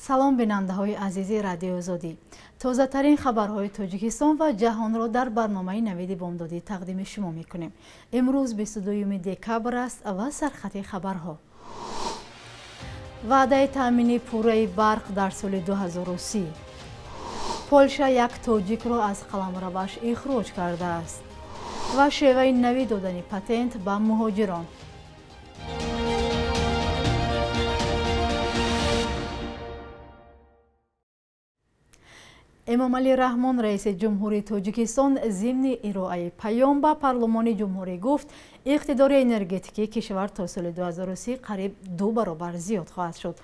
Салом, бинандаҳои азизи Радиои Озодӣ. Тозатарин хабарҳои Тоҷикистон ва ҷаҳонро дар барномаи Навиди бомдодӣ тақдими шумо мекунем. Имрӯз 22 декабр аст ва сархати хабарҳо. Ваъдаи таъмини пурраи барқ дар соли 2030. Полша як тоҷикро аз қаламраваш ихроҷ кардааст. Ва шеваи нави додани патент ба муҳоҷирон. Эмомалӣ Раҳмон, раиси ҷумҳурии Тоҷикистон, зимни ироаи паём ба парлумони ҷумҳурӣ гуфт, иқтидори энергетикии кишвар то соли 2030 қариб 2 баробар зиёд хоҳад шуд.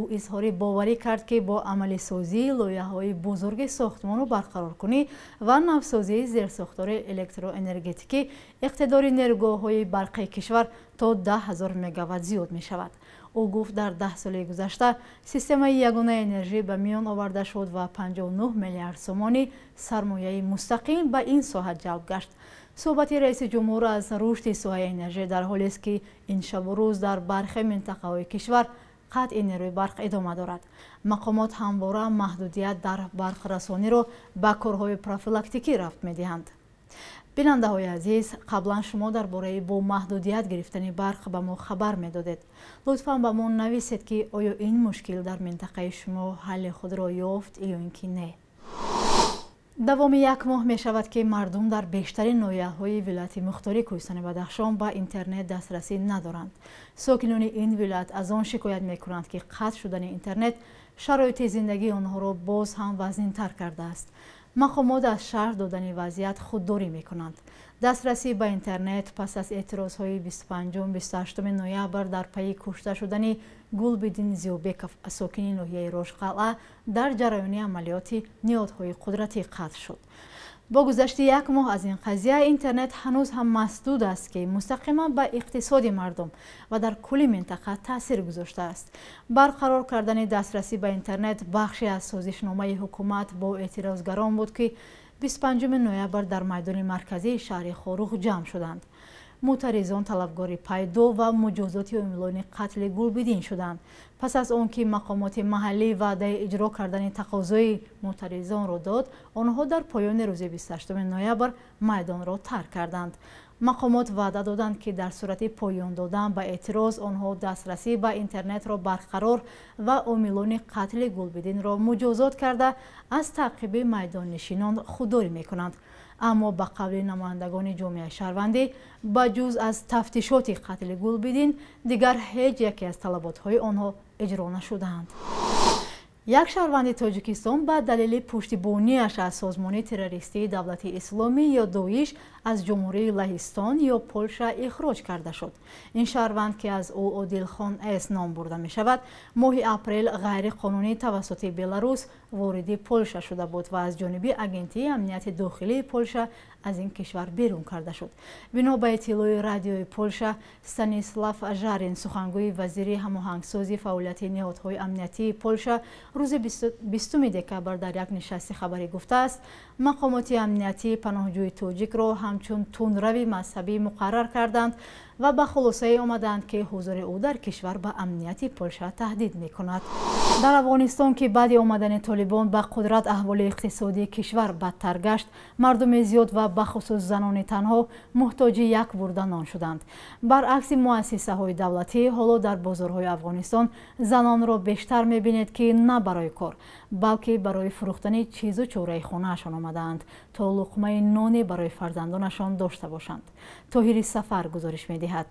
Ӯ изҳори боварӣ кард, ки бо амалисозии лоиҳаҳои бузурги сохтмону барқароркунӣ ва навсозии зерсохтори электроэнергетикӣ иқтидори нерӯгоҳҳои барқии кишвар то 10 000 мегаватт зиёд мешавад. Ӯ гуфт, дар 10 соли гузашта системаи ягонаи энержӣ ба миён оварда шуд ва 59 миллиард сомонӣ сармояи мустақим ба ин соҳа ҷалб гашт. Суҳбати раиси ҷумҳур аз рушди соҳаи энержӣ дар ҳолест, ки ин шабу рӯз дар бархе минтақаҳои кишвар қатъи нерӯи барқ идома дорад. Мақомот ҳамвора маҳдудият дар барқрасониро ба корҳои профилактикӣ рафт медиҳанд. Бинандаҳои азиз, қаблан шумо дар бораи бо маҳдудият гирифтани барқ ба мо хабар медодед. Лутфан ба мо нависед, ки оё ин мушкил дар минтақаи шумо ҳалли худро ёфт ё ин ки не. Давоми як моҳ мешавад, ки мардум дар бештари ноҳияҳои вилояти мухтори Кӯҳистони Бадахшон ба интернет дастрасӣ надоранд. Сокинони ин вилоят аз он шикоят мекунанд, ки қатъ шудани интернет шароити зиндагии онҳоро боз ҳам вазнинтар кардааст. Мақомот аз шарҳ додани вазъият худдорӣ мекунанд. Дастрасӣ ба интернет пас аз эътирозҳои 25-28 ноябр дар пайи кушта шудани Гулбиддин Зиёбеков, сокини ноҳияи Рошқалъа, дар ҷараёни амалиёти ниҳодҳои қудратӣ қатъ шуд. Бо гузашти як моҳ аз ин қазия интернет ҳанӯз ҳам масдуд аст, ки мустақиман ба иқтисоди мардум ва дар кулли минтақа таъсир гузоштааст. Барқарор кардани дастрасӣ ба интернет бахше аз созишномаи ҳукумат бо эътирозгарон буд, ки 25 ноябр дар майдони марказии шаҳри Хоруғ ҷамъ шуданд. Мӯътаризон талабгори пайдо ва муҷозоти омилони қатли Гулбиддин шуданд. Пас аз он ки мақомоти маҳаллӣ ваъдаи иҷро кардани тақозои мӯътаризонро дод, онҳо дар поёни рӯзи 28 ноябр майдонро тарк карданд. Мақомот ваъда доданд, ки дар сурати поён додан ба эътироз онҳо дастрасӣ ба интернетро барқарор ва омилони қатли Гулбиддинро муҷозот карда, аз таъқиби майдоннишинон худдорӣ мекунанд. Аммо ба қавли намояндагони ҷомеаи шаҳрвандӣ, ба ҷуз аз тафтишоти қатли Гулбиддин дигар ҳеҷ яке аз талаботҳои онҳо иҷро нашудаанд. Як шаҳрванди Тоҷикистон ба далели пуштибонияш аз созмони террористии Давлати Исломӣ ё Доиш аз Ҷумҳурии Лаҳистон ё Полша ихроҷ карда шуд. Ин шаҳрванд, ки аз ӯ Одилхон С ном бурда мешавад, моҳи апрел ғайриқонунӣ тавассути Беларус вориди Полша шуда буд ва аз ҷониби Агентии амнияти дохилии Полша аз ин кишвар берун карда шуд. Бино ба иттилои радиои Полша, Станислав Жарин, сухангӯи вазири ҳамоҳангсози фаъолияти ниҳодҳои амниятии Полша, рӯзи 20 декабр дар як нишасти хабарӣ гуфтааст, мақомоти амниятии паноҳҷӯи тоҷикро ҳамчун тундрави мазҳабӣ муқаррар карданд ва ба хулосае омаданд, ки ҳузури ӯ дар кишвар ба амнияти Полша таҳдид мекунад. Дар Афғонистон, ки баъди омадани толибон ба қудрат аҳволи иқтисодии кишвар бадтар гашт, мардуми зиёд ва бахусус занони танҳо муҳтоҷи як бурда нон шуданд. Баръакси муассисаҳои давлатӣ, ҳоло дар бозорҳои Афғонистон занонро бештар мебинед, ки на барои кор, балки барои фурӯхтани чизу чораи хонаашон омадаанд, то луқмаи ноне барои фарзандонашон дошта бошанд. Тоҳири Сафар гузориш медиҳад.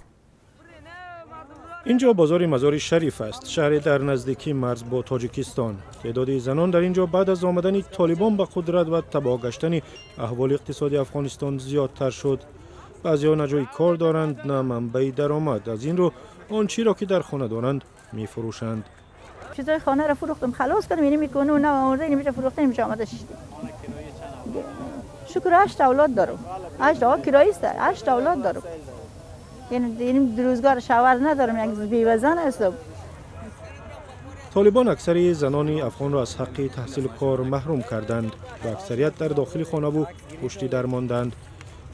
Инҷо бозори Мазори Шариф аст, шаҳре дар наздикии марз бо Тоҷикистон. Теъдоди занон дар инҷо баъд аз омадани толибон ба қудрат ва табоҳ гаштани аҳволи иқтисоди Афғонистон зиёдтар шуд. Баъзеҳо на ҷои кор доранд, на манбаи даромад. Аз ин рӯ он чиро ки дар хона доранд мефурӯшанд. Чизои хонаро фурӯхтам, халос кардам, ини микону нав оварда, ини миша фурӯхта, ини миша омада шиштем. Шукр, 8 авлод дорам. 8 кироист, 8 авлод дорам. Яъне рӯзгор шавҳар надорам, як бевазан ҳастам. Толибон аксари занони афғонро аз ҳаққи таҳсилу кор маҳрум карданд ва аксарият дар дохили хонаву пушти дар монданд.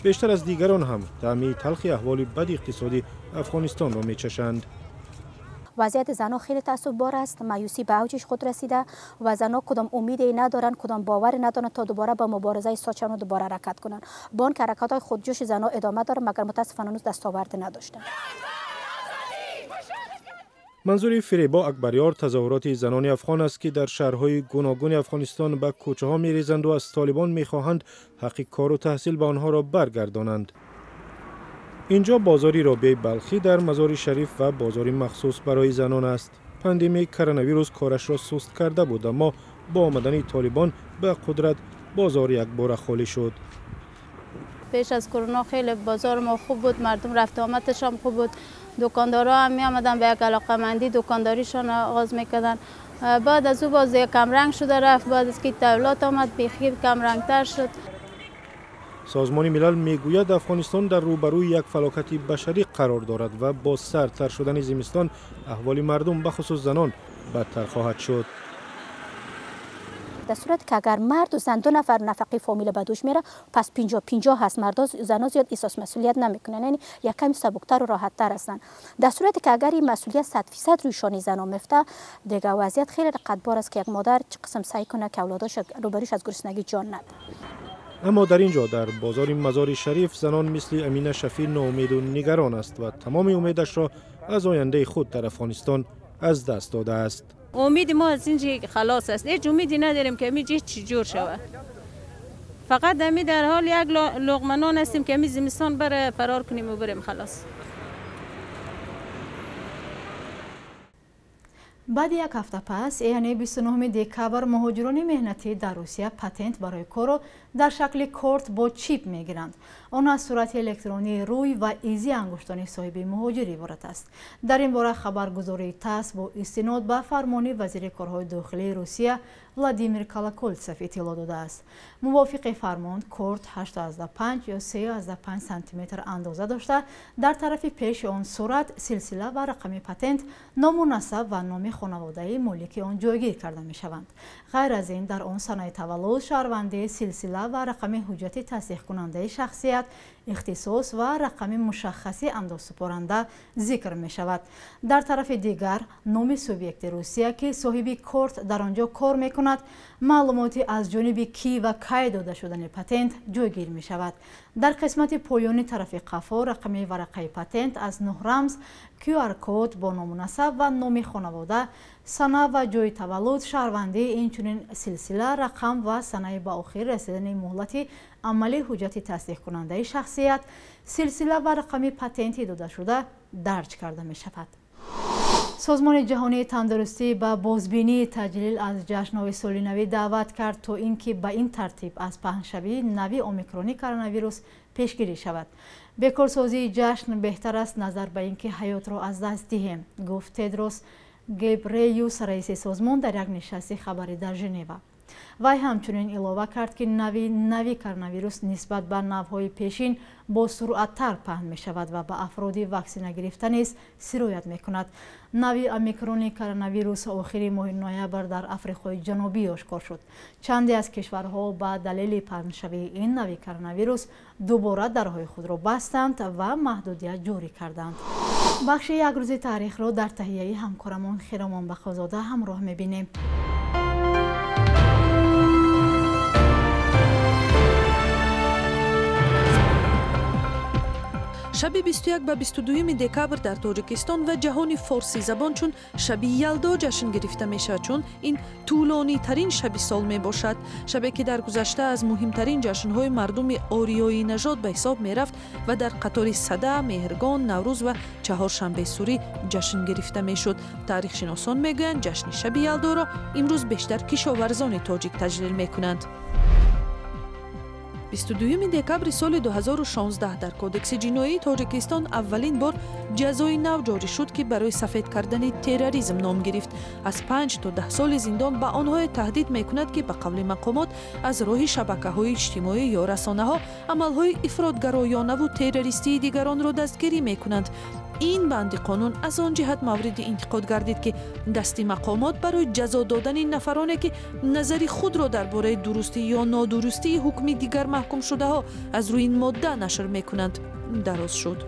Бештар аз дигарон ҳам таъми талхи аҳволи бади иқтисоди Афғонистонро мечашанд. وضعیت زنها خیلی تاسفبار است، مایوسی به اوجش خود رسیده و زنها کدام امیدی ندارن، کدام باور ندارن تا دوباره با مبارزه ساچن دوباره حرکت کنن. بانک حرکت های خودجوش زنها ادامه داره، مگر متاسفانه هنوز دستاورد نداشتن. منظوری فریبا اکبریار تظاهرات زنان افغان است که در شهرهای گوناگون افغانستان به کوچه ها میریزند و از طالبان میخواهند حق کار و تحصیل به آنها را برگردانند. اینجا بازاری رابعه بلخی در مزار شریف و بازاری مخصوص برای زنان است. پاندمی کروناویروس کارش را سست کرده بود، اما با آمدن طالبان به قدرت بازار یک بار خالی شد. پیش از کرونا خیلی بازار ما خوب بود، مردم رفت آمدش هم خوب بود، دکاندارا هم می آمدن به یک علاقمندی دکانداریشان آغاز میکردن. بعد از او باز کم رنگ شده رفت، بعد از که دولت آمد بیخی کم رنگتر شد. سازمان ملل میگوید افغانستان در روبروی یک فلاکت بشری قرار دارد و با سردتر شدن زمستان احوال مردم به خصوص زنان بدتر خواهد شد. در صورت که اگر مرد و زن دو نفر نفقه فامیل به دوش میره، پس 50-50 هست. مردا زنا زیاد احساس مسئولیت نمیکنن، یعنی یک کمی سبکتر و راحتتر هستن. در صورت که اگر این مسئولیت 100% روی شانه زنا میفته، دیگه وضعیت خیلی رقتبار است که یک مادر چه قسم سعی کنه که اولاداش روبروش از گرسنگی جان نده. اما در اینجا در بازار مزار شریف زنان مثل امینه شفیع ناامید و نگران است و تمام امیدش را از آینده خود در افغانستان از دست داده است. امید ما از اینجا خلاص است، هیچ امیدی نداریم که اینجا چی جور شود. فقط امی در حال یک لقمه نان هستیم که امی زمستان بره فرار کنیم و بریم خلاص. баъди як ҳафта пас, яъне 29 декабр, муҳоҷирони меҳнатӣ дар Русия патент барои корро дар шакли корт бо чип мегиранд. Он аз сурати электронии рӯй ва изи ангуштони соҳиби муҳоҷир иборат аст. Дар ин бора хабаргузории ТАСС бо истинод ба фармони вазири корҳои дохилии Русия Владимир Колоколтсев иттилоъ додааст. Мувофиқи фармон, корт 8,5 ё 3,5 сантиметр андоза дошта, дар тарафи пеши он сурат, силсила ва рақами патент, ному насаб ва номи хонаводаи молики он ҷойгир карда мешаванд. Ғайр аз ин, дар он санаи таваллуд, шаҳрвандӣ, силсила ва рақами ҳуҷҷати тасдиқкунандаи шахсият, ихтисос ва рақами мушаххаси андозсупоранда зикр мешавад. Дар тарафи дигар, номи субъекти Русия, ки соҳиби корт дар он ҷо кор мекунад, маълумоти аз ҷониби кӣ ва кай дода шудани патент ҷойгир мешавад. Дар қисмати поёни тарафи қафо рақами варақаи патент аз 9 рамз, QR-код бо ному насаб ва номи хонавода, сана ва ҷои таваллуд, шаҳрвандӣ, инчунин силсила, рақам ва санаи ба охир расидани муҳлати амалии ҳуҷҷати тасдиқкунандаи шахсият, силсила ва рақами патенти додашуда дарҷ карда мешавад. Созмони ҷаҳонии тандурустӣ ба бозбинии таҷлил аз ҷашнҳои соли навӣ даъват кард, то ин ки ба ин тартиб аз паҳншавии нави омикрони коронавирус пешгирӣ шавад. Бекорсозии ҷашн беҳтар аст назар ба ин ки ҳаётро аз даст диҳем, гуфт Тедрос Гебреюс, раиси созмон, дар як нишасти хабарӣ дар Женева. Вай ҳамчунин илова кард, ки нави коронавирус нисбат ба навъҳои пешин бо суръаттар паҳн мешавад ва ба афроди ваксина гирифта низ сироят мекунад. Нави омикрони коронавирус охири моҳи ноябр дар Африқои Ҷанубӣ ошкор шуд. Чанде аз кишварҳо ба далели паҳншавии ин нави коронавирус дубора дарҳои худро бастанд ва маҳдудият ҷорӣ карданд. Бахши як рӯзи таърихро дар таҳияи ҳамкорамон Хиромон Бақозода ҳамроҳ мебинем. Шаби 21 ба 22 декабр дар Тоҷикистон ва ҷаҳони форсизабон чун шаби Ялдо ҷашн гирифта мешавад, чун ин тӯлонитарин шаби сол мебошад. Шабе ки дар гузашта аз муҳимтарин ҷашнҳои мардуми ориёӣ нажод ба ҳисоб мерафт ва дар қатори Сада, Меҳргон, Наврӯз ва Чаҳоршанбесурӣ ҷашн гирифта мешуд. Таърихшиносон мегӯянд, ҷашни шаби Ялдоро имрӯз бештар кишоварзони тоҷик таҷлил мекунанд. 22 декабри соли 2016 дар Кодекси ҷиноии Тоҷикистон аввалин бор ҷазои нав ҷорӣ шуд, ки барои сафед кардани терроризм ном гирифт. Аз 5 то 10 соли зиндон ба онҳое таҳдид мекунад, ки ба қавли мақомот аз роҳи шабакаҳои иҷтимоӣ ё расонаҳо амалҳои ифротгароёнаву террористии дигаронро дастгирӣ мекунанд. Ин банди қонун аз он ҷиҳат мавриди интиқод гардид, ки дасти мақомот барои ҷазо додани нафароне, ки назари худро дар бораи дурустӣ ё нодурустии ҳукми дигар маҳкумшудаҳо аз рӯи ин модда нашр мекунанд, дароз шуд.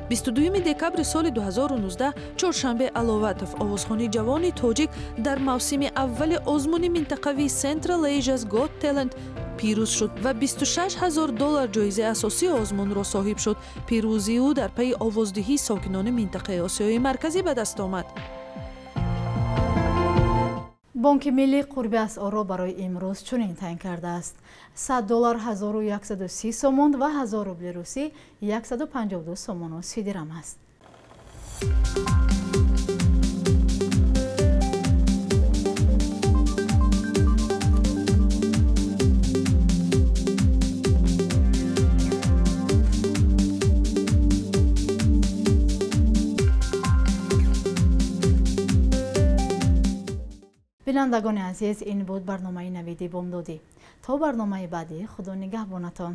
22 декабри соли 2019 Чоршанбе Аловатов, овозхони ҷавони тоҷик, дар мавсими аввали озмуни минтақавии Central Asia's Got Talent пирӯз шуд ва 26 ҳазор доллар ҷоизаи асосии озмунро соҳиб шуд. Пирӯзии ӯ дар пайи овоздиҳии сокинони минтақаи Осиёи Марказӣ ба даст омад. Бонки миллӣ қурби асъорро барои имрӯз чунин таъин кардааст: 100 доллар 1130 сомон ва 1000 рубли русӣ 152 сомону 30 дирам аст. Бинандагони азиз, ин буд барномаи Навиди бомдодӣ. То барномаи баъдӣ, Худо нигаҳбонатон.